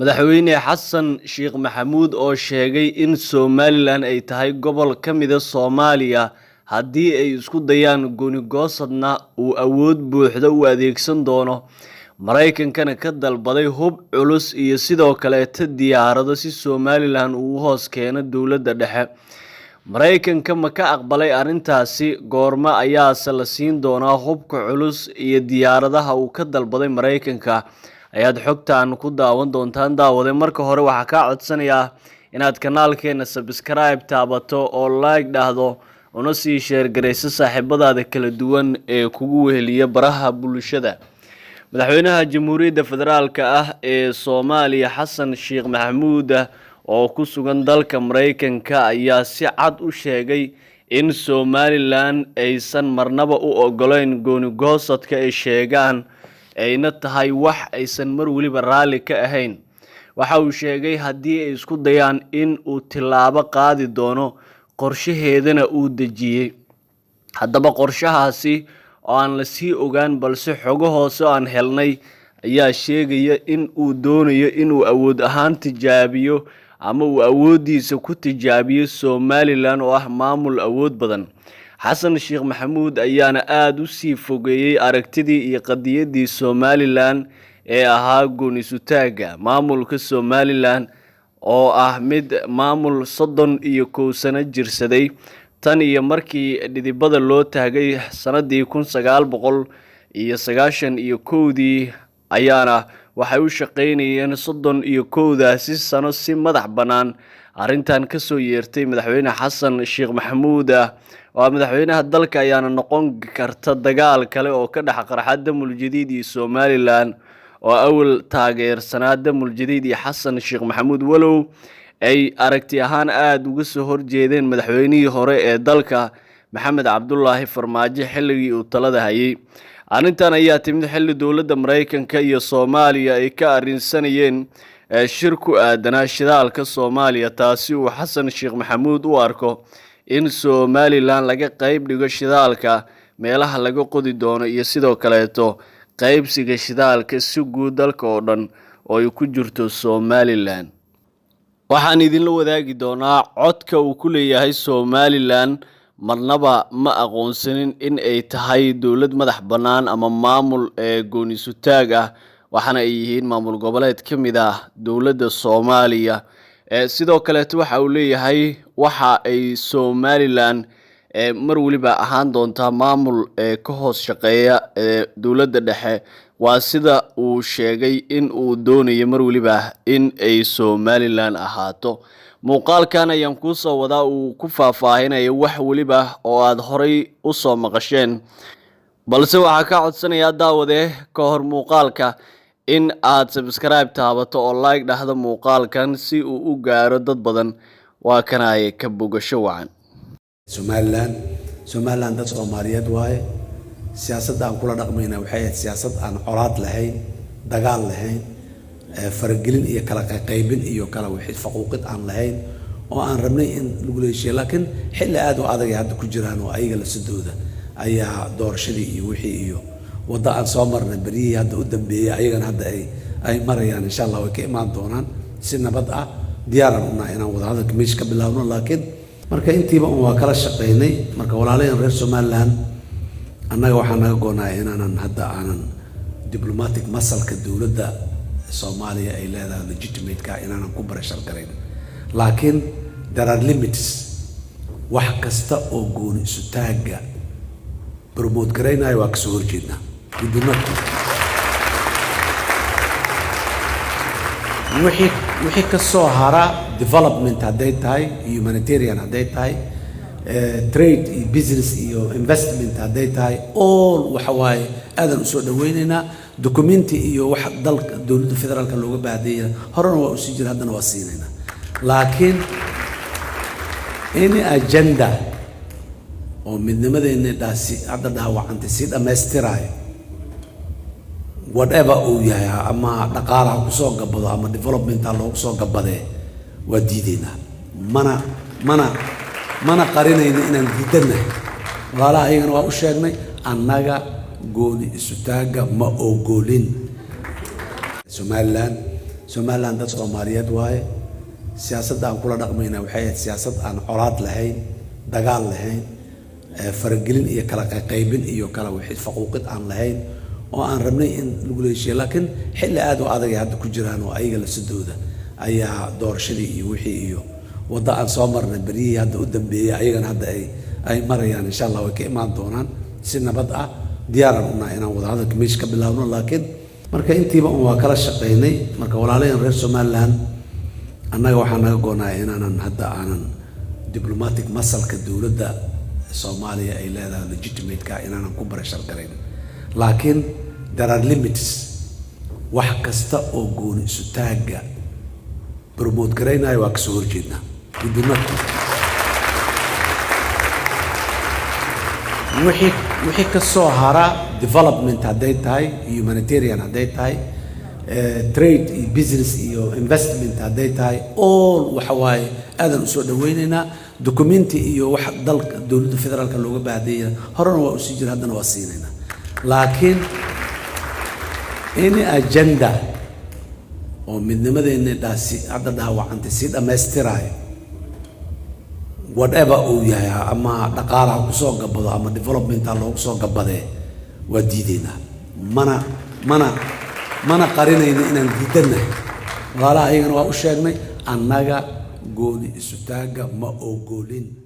Madaxweyne Xasan Sheekh Maxamuud oo sheegay in Somalilan ay tahay gobol ka mida Soomaaliya, haddii ay isku dayaan gooni-goosadna uu awood buuxda u adeegsan doono, Mareykankana ka dalbaday hub culus iyo sidoo kaleeta diyaarado si Somalilan uu u hoos keeno dowladda dhexe. Mareykanka ma ka aqbalay arrintaasi? Goorma ayaase la siin doonaa hubka culus iyo diyaaradaha uu ka dalbaday Mareykanka? Ayaad xogtan ku daawan doontaan, daawade. Marka hore waxaa kaa codsanayaa inaad kanaalkeena subscribe taabato oo like dhahdo, una sii share garayso saaxiibadaada kala duwan ee kugu weheliya baraha bulshada. Madaxweynaha Jamhuuriyadda Federaalka ah ee Soomaaliya, Xasan Sheekh Maxamuud, oo ku sugan dalka Mareykanka, ayaa si cad u sheegay in Somalilan aysan marnaba u ogoleyn gooni-goosadka ay sheegaan, ayna tahay wax aysan mar weliba raalli ka ahayn. Waxa uu sheegay haddii ay isku dayaan in uu tillaabo qaadi doono, qorshaheedana uu dejiyey. Haddaba qorshahaasi oo aan la sii ogaan, balse xogo hoose oo aan helnay ayaa sheegaya in uu doonayo inuu awood ahaan tijaabiyo ama uu awooddiisa ku tijaabiyo Somalilan oo ah maamul awood badan. Xasan Sheekh Maxamuud ayaana aada u sii fogeeyey aragtidii iyo qadiyaddii Somalilan ee ahaa gooni-sutaagga maamulka Somalilan, oo ah mid maamul 31 sano jirsaday tan iyo markii dhidibada loo taagay sanadii 1991-dii. Ayaana waxay u shaqeynayeen 31-daasi sano si madax bannaan. Arrintan kasoo yeertay Madaxweyne Xasan Sheekh Maxamuud ah oo madaxweynaha dalka ayaana noqon karta dagaal kale oo ka dhex qarxa Damul Jadiid iyo Somalilan, oo awal taageersanaa Damul Jadiid iyo Xasan Sheekh Maxamuud, walow ay aragti ahaan aada uga soo horjeedeen madaxweynihii hore ee dalka, Maxamed Cabdulaahi Farmaajo, xilligii uu talada hayay. Arrintan ayaa timid xilli dowladda Mareykanka iyo Soomaaliya ay ka arrinsanayeen shir ku aadanaa shidaalka Soomaaliya, taasi uu Xasan Sheekh Maxamuud u arko in Somalilan laga qeyb dhigo shidaalka meelaha laga qodi doono iyo sidoo kaleeto qeybsiga shidaalka si guud dalka oo dhan oo ay ku jirto Somalilan. Waxaan idinla wadaagi doonaa codka uu ku leeyahay Somalilan marnaba ma aqoonsanin in ay tahay dowlad madax bannaan ama maamul ee gooni-sutaag ah, waxaana ay yihiin maamul goboleed ka mid ah dowladda Soomaaliya. Sidoo kaleeto waxa uu leeyahay waxa ay Somalilan mar weliba ahaan doontaa maamul ee ka hoos shaqeeya ee dowladda dhexe. Waa sida uu sheegay in uu doonayo mar weliba in ay Somalilan ahaato. Muuqaalkan ayaan kuusoo wadaa uu ku faahfaahinayo wax weliba oo aada horay usoo maqasheen, balse waxaa kaa codsanayaa, daawade, ka hor muuqaalka in aad subscribe taabato oo like dhahdo muuqaalkan si uu u gaaro dad badan. Waa kanaaye, ka bogasho wacan. Somalilan dad Soomaaliyeed waaye. Siyaasadda aan kula dhaqmayna waxay ahayd siyaasad aan colaad lahayn, dagaal lahayn, faragelin iyo kala qaybin iyo kala wixii faquuqid aan lahayn, oo aan rabnay in lagu heshiiyo. Laakiin xilli aad u adag ay hadda ku jiraan oo ayaga lasadooda ayaa doorashadii iyo wixii iyo waddo aan soo marnay beryihii hadda u dambeeyey ayagana hadda ay marayaan. Insha Allah way ka imaan doonaan si nabad ah. Diyaaraan unahay inaan wadahadalka meesha ka bilaabno, laakiin marka intiiba un waa kala shaqaynay. Marka walaalayan reer Somaliland, annaga waxaa naga goonaya inaanan hadda aanan diplomatic muscle-ka dowladda Soomaaliya ay leedahay legitimate-ka inaanan ku pressure garayn, laakiin there are limits. Wax kasta oo gooni isutaagga promote garaynaya waa kasoo horjeednaa. We do not. Wixii ka soo hara, development hadday tahay, humanitarian hadday tahay, trade iyo business iyo investment hadday tahay, all waxa waaye aadan usoo dhaweynaynaa. Documenti iyo wax dalka dowladda federaalka looga baahdeeya horena waa usii jira, haddana waa siinaynaa. Laakiin any agenda oo midnimadeenna dhaasi hadda dhaawacantay sii dhammaystiraayo, whatever uu yahay, ama dhaqaalaha kusoo gabado ama development ha loogu soo gabadee, waa diideynaa. Mana qarinayno inaan diidannahay. Walaalaha ayagana waa u sheegnay, annaga gooni isutaagga ma ogolin. Somalilan, Somaliland dad Soomaaliyeed waaye. Siyaasadda aan kula dhaqmayna waxay ahayd siyaasad aan colaad lahayn, dagaal lahayn, faragelin iyo kala qaybin iyo kala wixii faquuqid aan lahayn, oo aan rabnay in lagu heshiiyo. Laakiin xilli aad u adag ay hadda ku jiraan oo ayaga lafsadooda ayaa doorashadii iyo wixii iyo waddo aan soo marnay beryihii hadda u dambeeyey, ayagana hadda ay marayaan. Insha Allah way ka imaan doonaan si nabad ah. Diyaaraan unahay inaan wadahadalka meesha ka bilaabno, laakiin marka intiiba un waa kala shaqaynay. Marka walaalayan reer Somaliland, annaga waxaa naga goonaya inaanan hadda aanan diplomatic muscle-ka dowladda Soomaaliya ay leedahay legitimate-ka inaanan ku pressure garayn, laakiin there are limits. Wax kasta oo gooni isu taagga promote garaynayo waa kasoo horjeednaa. We do not. Wixii ka soo hara, development hadday tahay, humanitarian hadday tahay, trade iyo business iyo investment hadday tahay, all waxa waaye aadan usoo dhaweynaynaa. Documenti iyo wax dalka dowladda federaalka looga baahdeeya horena waa usii jira, haddana waa siinaynaa. Laakiin any agenda oo midnimadeenna dhaasi hadda dhaawacantay sii dhammaystiraayo, whatever uu yahay, ama dhaqaalaha kusoo gabado ama developmenta loogu soo gabadee, waa diideynaa. Mana qarinayno inaan diidannahay. Walaalaha ayagana waa u sheegnay, annaga gooni isutaagga ma ogolin.